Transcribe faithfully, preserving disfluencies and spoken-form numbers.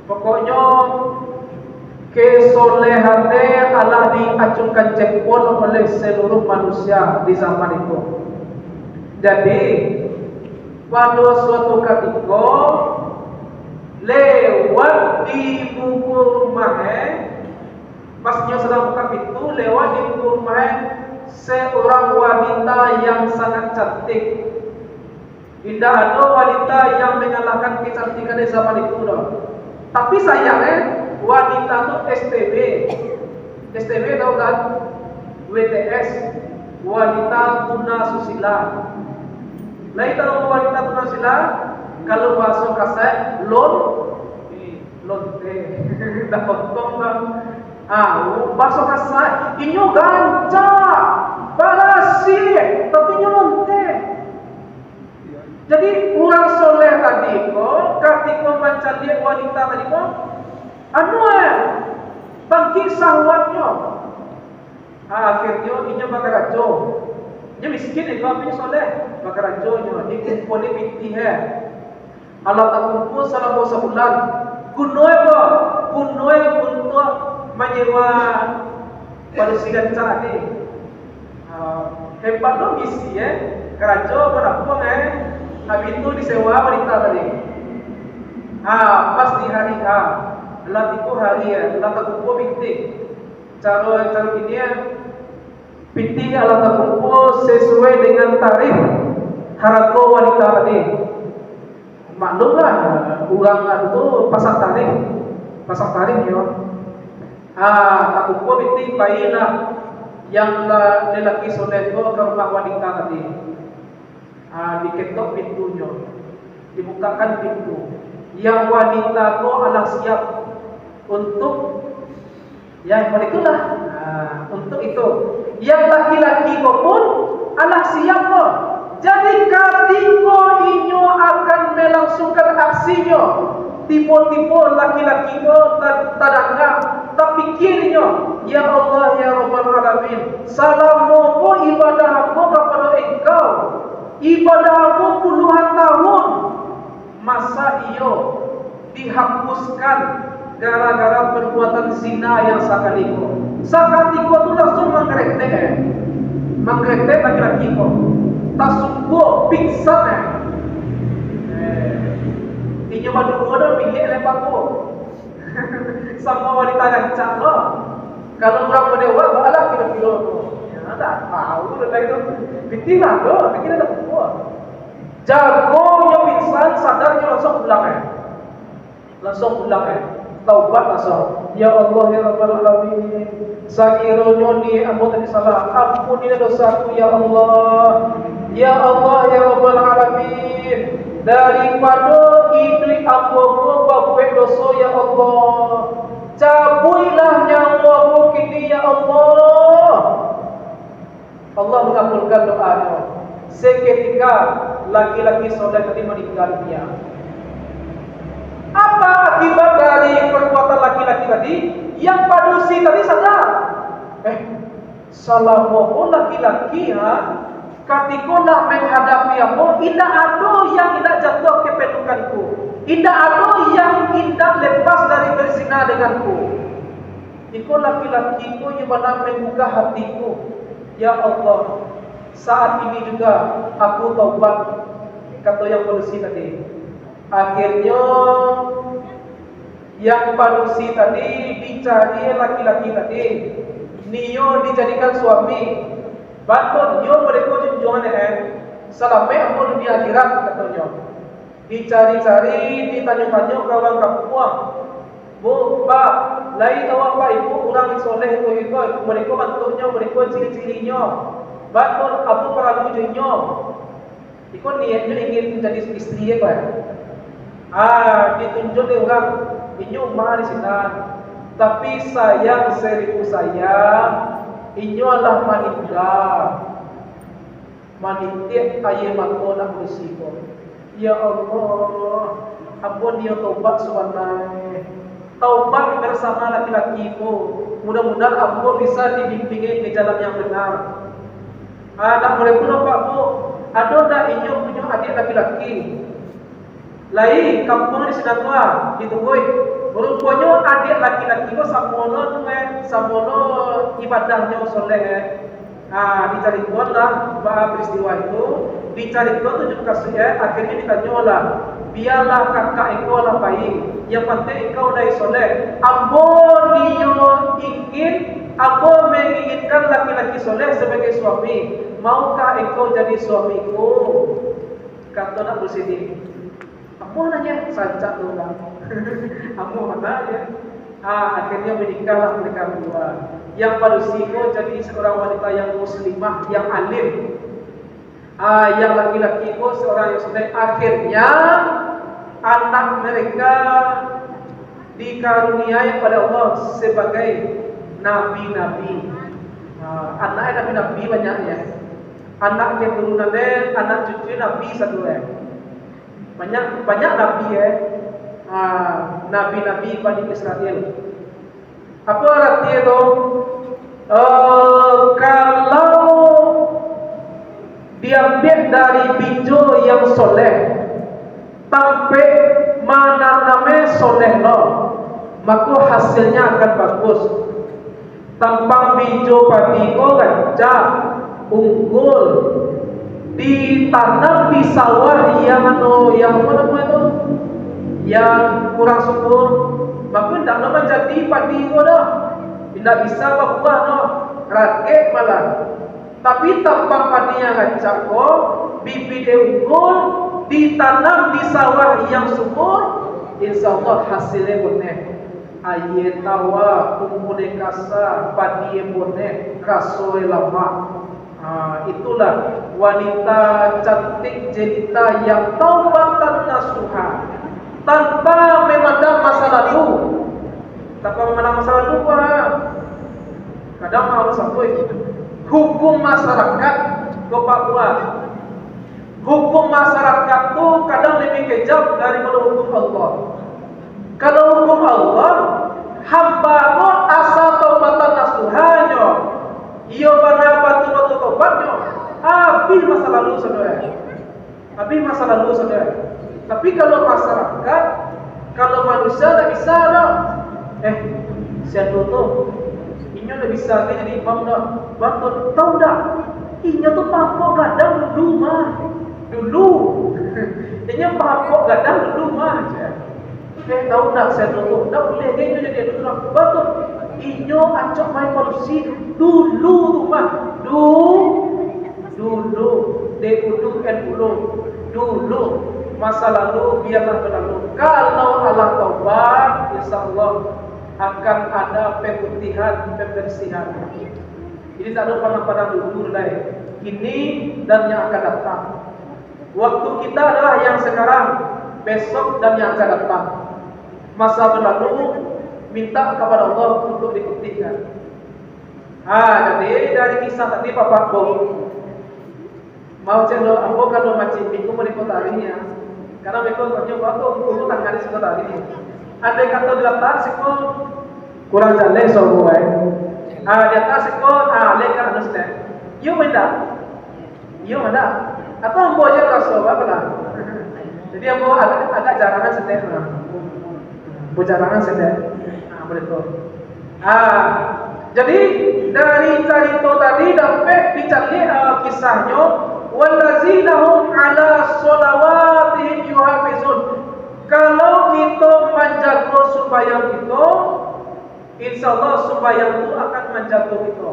Pokoknyo, kesolehan alah diacungkan jempol oleh seluruh manusia di zaman itu. Jadi, pado suatu katiko, lewat di muko rumah, eh, pas nyo sadang buka pintu, lewat di muko rumah, eh, seorang wanita yang sangat cantik. Indak ado wanita yang mangalahkan kecantikan di zaman itu doh. Tapi sayang, eh, wanita tu S T B. S T B tahu kan? W T S, wanita tuna susila. Lai tahu wanita tuna susila? Kalau bahaso kasar, lon-, eh, lonte. Dak kontong kan? Ah, bahaso kasar, inyo gancang, barasiah, tapi inyo lonte. Jadi, urang soleh tadi ko, katiko mancaliak wanita tadi ko, anu, eh, bangkik sahwatnyo. Ah, akhirnyo inyo bakarajo. Inyo miskin, inyo tapi inyo soleh. Bakarajonyo, dikumpuli pitih, eh. Alah takumpul salamo sabulan. Gunoe apo? Gunoe untuak manyewa padusi gancak ni. Ah, hebat lo misi, eh. Karajo manapuang, eh. Habis tu disewa wanita tadi. Ah, pas di hari H, lah tibo hari, eh, lah takumpul pitih. Caro, caro kini, eh, pitih alah takumpul sasuai dengan tarif harago wanita tadi. Maklumlah, urang anu tu pasang tarif, pasang tarif yo. Ah, takumpul pitih, pailah yang la-, lelaki soleh ko ka rumah wanita tadi. Ah, diketok pintunyo, dibukakan pintu. Yang wanita ko alah siap untuk Yang itulah, nah, untuk itu. Yang laki-laki ko pun alah siap ko. Jadi, katiko inyo akan malangsungkan aksinyo, tibo-tibo laki-laki ko ta-, tadanga, tapikia inyo, "Ya Allah, ya Rabbal Alamin, salamo ko ibadah ambo kapado Engkau, ibadah ambo puluhan tahun, masa iyo dihapuskan gara-gara perbuatan zina yang sakali ko?" Sakatiko tu langsung manggeretek, eh. Manggeretek laki-laki ko. Tasungguah pingsan, eh. Eh, inyo baduo dah milik lempang ko. Samo wanita gancang lo. Kalau urang badewek, balah kilo-kilo ko. Ya, tak tahu dah itu. Pitih lah tu, pitih lah tu. Jago nyo pingsan, sadar nyo langsung pulang, eh. Langsung pulang, eh. Taubat langsung. "Ya Allah, ya Rabbal Alamin, sakironyo ni ambo tadi salah, ampunilah dosaku, ya Allah. Ya Allah, ya Rabbal Alamin, daripado iduik ambo ko babuek doso, ya Allah. Cabuiklah nyawo ambo kini, ya Allah." Allah mangabulkan doanyo. Seketika, laki-laki soleh tadi maningga dunia. Apa akibat dari perbuatan laki-laki tadi? Yang padusi tadi sadar. Eh, salamo ko laki-laki, ha, katiko nak manghadapi ambo, indak ado yang indak jatuah ka pelukanku. Indak ado yang indak lepas dari berzina denganku. Iko laki-laki ko iyo bana manggugah hatiku. "Ya Allah, saat ini juga aku taubat," kato yang padusi tadi. Akhirnyo, yang padusi tadi dicari laki-laki tadi, nio dijadikan suami. Batua nio mereka junjuangan, eh. Salamaik ambo dunia akhirat, katonyo. Dicari-cari, ditanyo-tanyo ka urang kampuang. "Bu, Pak, lai tahu apak ibu urang soleh ko iko, mereka bantuaknyo, mereka ciri-cirinyo. Batua, apo paralu jo inyo?" Iko niatnyo ingin jadi istri, ya, Pak? Ah, ditunjuk dek urang, inyo umah di sinan. Tapi sayang seribu sayang, inyo lah maningga. Manitiak aia mato nak badusi ko. "Ya Allah, ambo nio taubat sabananyo. Taubat bersama laki-laki ko. Mudah-mudahan ambo bisa dibimbingi ke jalan yang benar." Ah, nak mulai pulang, Pak, Bu. Ado ndak inyo punyo adiak laki-laki? Lai, kampuang di sinan tu, ah, di Tungguih. Ruponyo adiak laki-laki ko samono tu, eh, samono ibadahnyo soleh, eh. Ha, dicaritoanlah baa peristiwa itu, dicarito tu jo kasuik, eh, akhirnyo ditanyolah, "Bialah kakak engkau lah pai, yang pantiang engkau lai soleh." "Ambo niyo ingin, ambo menginginkan laki-laki soleh sebagai suami, maukah engkau jadi suamiku?" Kato anak buah sini. Amuah lah nyo, sancak tu urang. Amuah lah nyo. Ah, akhirnyo manikahlah mereka berdua. Yang padusi ko jadi seorang wanita yang muslimah, yang alim. Ah, yang laki-laki ko seorang yang soleh. Akhirnya, anak mereka dikaruniai pada Allah sebagai nabi-nabi. Ah, anak nabi-nabi banyak, ya. Anak keturunan, anak cucu nabi satu, ya. Banyak, banyak nabi, eh. Ha, nabi-nabi Bani Israel. Apo arati tu? Eh, kalau diambiak dari bijo yang soleh, tampek mananamnyo soleh lo, mako hasilnya akan bagus. Tampang bijo padi ko rancak, unggul, ditanam di sawah yang anu, yang apo namo tu? Yang kurang subur. Mako indak lo manjadi padi ko doh. Indak bisa babuah doh. Ragek malah. Tapi tampang padi yang rancak ko, bibit e unggul, ditanam di sawah yang subur, insya Allah hasilnyo boneh. Aia tawa, kumbua kasa, padi e boneh, raso e lamak. Ha, itulah wanita cantik jelita yang taubatan nasuha, tanpa memandang masa lalu. Tanpa memandang masa lalu, wah. Kadang harus sampai hukum masyarakat ko babuah. Hukum masyarakat tu kadang lebih kejam daripada hukum Allah. Kalau hukum Allah, hamba ko asa taubatan nasuhanyo, iyo bana batul-batul taubatnyo, habih masa lalu, saudara. Habih masa lalu, saudara. Tapi kalau masyarakat, kalau manusia tak bisa doh. Eh, si anu tu, inyo tak bisa lagi jadi imam doh. Batul, tahu tak? Inyo tu pahapok gadang dulu mah. Dulu. Inyo pahapok gadang dulu mah. Eh, tahu tak si anu tu? Tak boleh lagi inyo jadi anu tu doh. Batul. Inyo acok main korupsi dulu tu mah. Dulu. Dulu, dek ulu en ulu, dulu, masa lalu biarlah berlalu. Kalau alah taubat, insya Allah akan ada pemutihan, pembersihan. Jadi tak ada padang-padang gugur lai. Kini dan yang akan datang. Waktu kita adalah yang sekarang, besok dan yang akan datang. Masa berlalu, minta kepada Allah untuk diputihkan. Ha, jadi dari kisah tadi, Bapak Bo, mau cek lo, ambo kalau macam minggu mau dikotari ya. Karena minggu tadi, Bapak Bo, minggu tangan di sekotari. Andai kata di atas siko kurang jaleh sobo, eh. Ah, di atas siko, ah, leka anu stek. Yo, benda. Iyo, ada. Atau ambo aja raso, apa lah? Jadi ambo agak, agak jarangan sedek lah. Ambo jarangan sedek. Nah, boleh tu. Ah, jadi dari carito tadi dapek dicaliak, ah, kisahnyo, "Wallazina hum ala sholawatihim yuhafizun." Kalau kito manjago sumbayang kito, insya Allah sumbayang tu akan manjago kito.